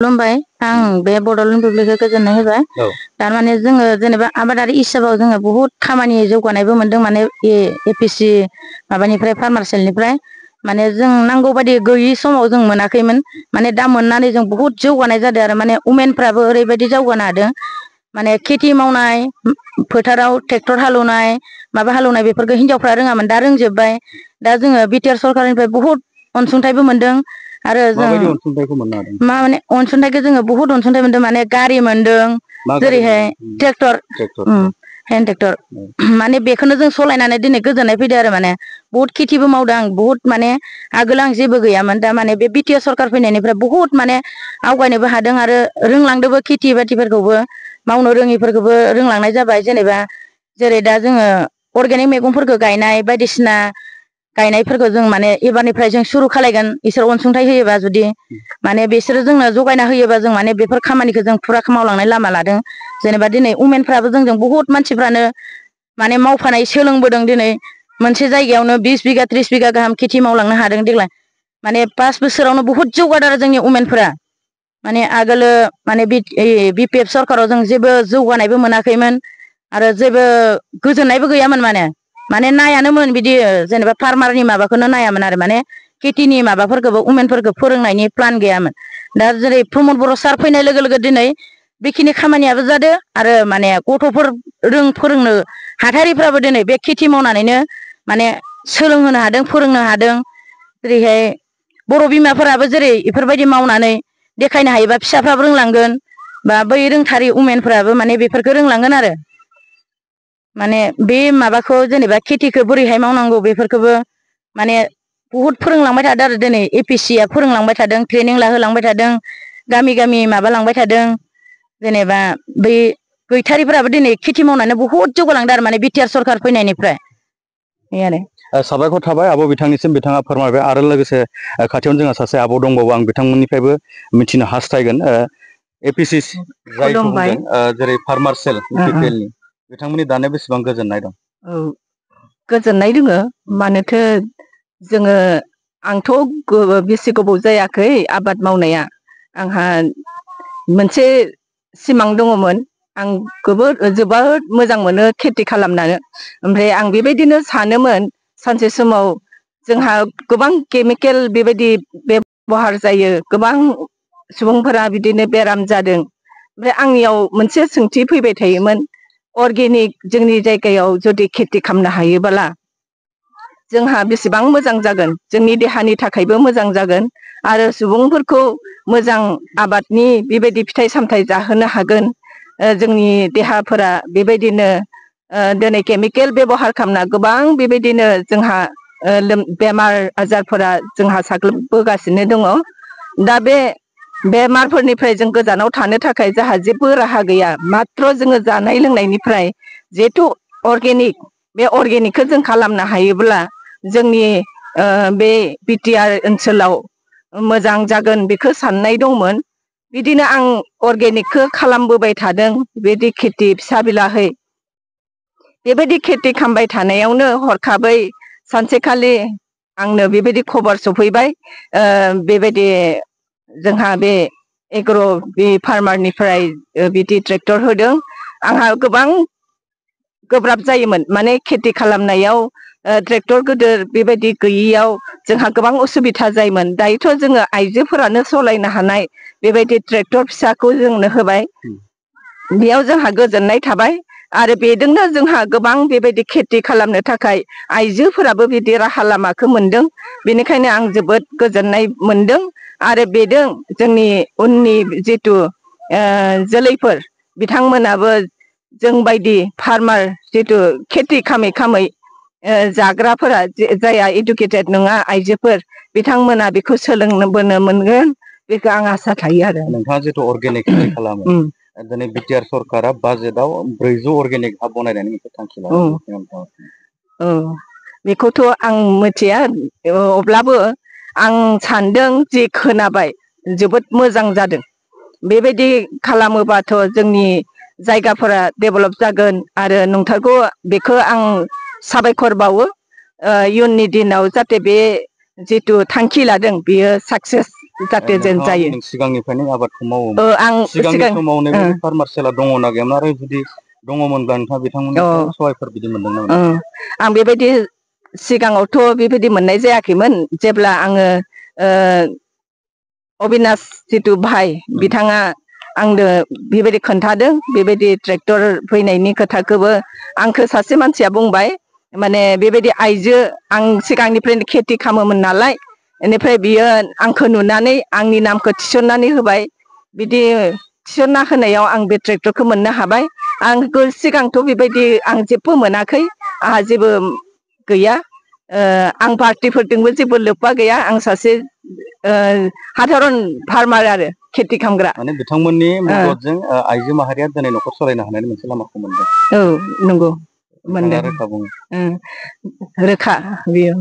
खुलुमबाय आं बे बड'लेण्ड बुब्लिखौ गोजोननाय होबाय। थारमाने जोङो जेनेबा आबादारि हिसाबाव जोङो बहुत खामानि जौगानायबो मोनदों माने एपिसि माबानिफ्राय फार्मार-सेलनिफ्राय माने जों नांगौ बायदि गैयि समाव जों मोनाखैमोन माने दा मोननानै जों बहुत जौगानाय जादों आरो माने उमेनफ्राबो ओरैबायदि जौगानो हादों माने खेथि मावनाय फोथाराव ट्रेक्टर हालेवनाय माबा हालेवनाय बेफोरखौ हिनजावफ्रा रोङामोन दा रोंजोबबाय। दा जोङो बिटिआर सरकारनिफ्राय बहुत अनसुंथाइबो मोनदों आरो जों माने अनसुंथाइखौ जोङो बहुत अनसुंथाइ मोनदों माने गारि मोनदों जेरैहाय ट्रेक्टर हेन्ड ट्रेक्टर माने बेखौनो जों सालायनानै दिनै गोजोननाय फैदों आरो माने बहुत खेथिबो मावदों आं बहुत माने आगोल आं जेबो गैयामोन दा माने बे बिटिआर सरकार फैनायनिफ्राय बहुत माने आवगायनोबो हादों आरो रोंलांदोंबो खेथि बाथिफोरखौबो मावनो रोङिफोरखौबो रोंलांनाय जाबाय जेनेबा जेरै दा जोङो अर्गेनिक मैगंफोरखौ गायनाय बायदिसिना गायनायफोरखौ जों माने एबारनिफ्राय जों सुरु खालायगोन इसोर अनसुंथाइ होयोबा जुदि माने बिसोरो जोंनो जगायना होयोबा जों माने बेफोर खामानिखौ जों फुरा मावलांनाय लामा लादों। जेनेबा दिनै उमेनफ्राबो जोंजों बहुत मानसिफ्रानो माने मावफानाय सोलोंबोदों दिनै मोनसे जायगायावनो 20 बिगा 30 बिगा गाहाम खेथि मावलांनो हादों देग्लाय माने 5 बोसोरावनो बहुत जौगादों आरो जोंनि उमेनफोरा माने आगोलो माने बिपिएफ सरकाराव जों जेबो जौगानायबो मोनाखैमोन आरो जेबो गोजोननायबो गैयामोन माने नायानोमोन बिदि जेनेबा फार्मारनि माबाखौनो नायामोन आरो माने खेथिनि माबाफोरखौबो उमेनफोरखौ फोरोंनायनि प्लान गैयामोन। दा जेरै प्रमद बर' सार फैनाय लोगो लोगो दिनै बेखिनि खामानियाबो जादों आरो माने गथ'फोर फोरोंनो हाथारिफ्राबो दिनै बे खेथि मावनानैनो माने सोलोंहोनो हादों फोरोंनो हादों। जेरैहाय बर' बिमाफोराबो जेरै बेफोरबायदि मावनानै देखायनो हायोबा फिसाफ्राबो रोंलांगोन बा बै रोंथारि उमेनफ्राबो माने बेफोरखौ रोंलांगोन आरो माने बे माबाखौ जेनेबा खेथिखौ बोरैहाय मावनांगौ बेफोरखौबो माने बुहुद फोरोंलांबाय थादों आरो दिनै एपिएससिआ फोरोंलांबाय थादों ट्रेनिं लाहोलांबाय थादों गामि गामि माबालांबाय थादों जेनेबा बै गैथारिफोराबो दिनै खेथि मावनानै बुहुद जौगालांदों आरो माने बिटिआर सरकार फैनायनिफ्राय बे आरो साबायखर थाबाय आब' बिथांनिसिम बिथाङा फोरमायबाय आरो लोगोसे खाथियावनो जोंहा सासे आब' दंबावो आं बिथांमोननिफ्रायबो मिथिनो हास्थायगोन एपिएससि जायखौ बुंदों जेरै फार्मार-सेल बिपिएलनि बिथांमोननि दानिया बेसेबां गोजोननाय दं? औ गोजोननाय दोङो मानोथो जोङो आंथ' बेसे गोबाव जायाखै आबाद मावनाया आंहा मोनसे सिमां दङमोन आं जोबोद मोजां मोनो खेथि खालामनानै ओमफ्राय आं बेबायदिनो सानोमोन सानसे समाव जोंहा गोबां केमिकेल बेबायदि बेबहार जायो गोबां सुबुंफोरा बिदिनो बेराम जादों ओमफ्राय आंनियाव मोनसे सोंथि फैबाय थायोमोन अर्गेनिक जोंनि जायगायाव जुदि खेथि खालामनो हायोबोला जोंहा बेसेबां मोजां जागोन जोंनि देहानि थाखायबो मोजां जागोन आरो सुबुंफोरखौ मोजां आबादनि बेबायदि फिथाइ सामथाइ जाहोनो हागोन। जोंनि देहाफोरा बेबायदिनो दिनै केमिकेल बेबहार खालामना गोबां बेबायदिनो जोंहा बेमार आजारफोरा जोंहा साग्लोबबोगासिनो दङ। दा बे बेमारफोरनिफ्राय जों गोजानाव थानो थाखाय जोंहा जेबो राहा गैया माथ्र' जोङो जानाय लोंनायनिफ्राय जिहेथु अर्गेनिक बे अर्गेनिकखौ जों खालामनो हायोब्ला जोंनि बे बिटिआर ओनसोलाव मोजां जागोन बेखौ साननाय दंमोन। बिदिनो आं अर्गेनिकखौ खालामबोबाय थादों बिदि खेथि फिसा बिलाहै बेबायदि खेथि खालामबाय थानायावनो हरखाबै सानसेखालि आंनो बेबायदि खबर सफैबाय बेबायदि जोंहा बे एग्र' बे फार्मारनिफ्राय बिदि ट्रेक्टर होदों आंहा गोबां गोब्राब जायोमोन माने खेथि खालामनायाव ट्रेक्टर गिदिर बेबायदि गैयियाव जोंहा गोबां उसुबिदा जायोमोन। दायोथ' जोङो आइजोफोरानो सालायनो हानाय बेबायदि ट्रेक्टर फिसाखौ जोंनो होबाय बेयाव जोंहा गोजोननाय थाबाय आरो बेजोंनो जोंहा गोबां बेबायदि खेथि खालामनो थाखाय आइजोफोराबो बिदि राहा लामाखौ मोनदों बेनिखायनो आं जोबोद गोजोननाय मोनदों आरो बेजों जोंनि उननि जिथु जोलैफोर बिथांमोनाबो जोंबायदि फार्मार जिथु खेथि खामै खामै जाग्राफोरा जायहा इडुकेटेड नङा आइजोफोर बिथांमोना बेखौ सोलोंबोनो मोनगोन बेखौ आं आसा थायो आरो। नोंथाङा जिथु अर्गेनिक खेथि खालामो दिनै बिटिआर सरकारा बाजेटआव 400 अर्गेनिक हा बनायनायनि मोनसे थांखि लादों। औ बेखौथ' आं मिथिया अब्लाबो आं सानदों जे खोनाबाय जोबोद मोजां जादों बेबायदि खालामोबाथ' जोंनि जायगाफोरा डेभेलप जागोन आरो नंथारगौ बेखौ आं साबायखर बावो इयुननि दिनाव जाहाथे बे जिथु थांखि लादों बेयो साक्सेस जाहाथे जों जायो। सिगांनिफ्रायनो आबादखौ मावो। आं सिगांनि समाव नैबे फार्मार सेलआ दङना गैयामोन आरो जुदि दङमोनब्ला नोंथाङा बिथांमोननिफ्राय सहायफोर बिदि मोनदों नामा? आं बेबायदि सिगाङावथ' बेबायदि मोननाय जायाखैमोन जेब्ला आङो अबिनाश जितु भाइ बिथाङा आंनो बेबायदि खोन्थादों बेबायदि ट्रेक्टर फैनायनि खोथाखौबो आंखौ सासे मानसिया बुंबाय माने बेबायदि आइजो आं सिगांनिफ्रायनो खेथि खालामोमोन नालाय बेनिफ्राय बियो आंखौ नुनानै आंनि नामखौ थिसननानै होबाय बिदि थिसनना होनायाव आं बे ट्रेक्टरखौ मोननो हाबाय। आं सिगांथ' बेबायदि आं जेबो मोनाखै आंहा जेबो गैया आं पार्टिफोरजोंबो जेबो लोब्बा गैया आं सासे साधारन फार्मार आरो खेथि खालामग्रा। माने बिथांमोननि मददजों आइजो माहारिया दिनै न'खर सालायनो हानायनि मोनसे लामाखौ मोनदों। औ नंगौ नोंथाङा मोनदों रोखा बुङो। रोखा बेयो।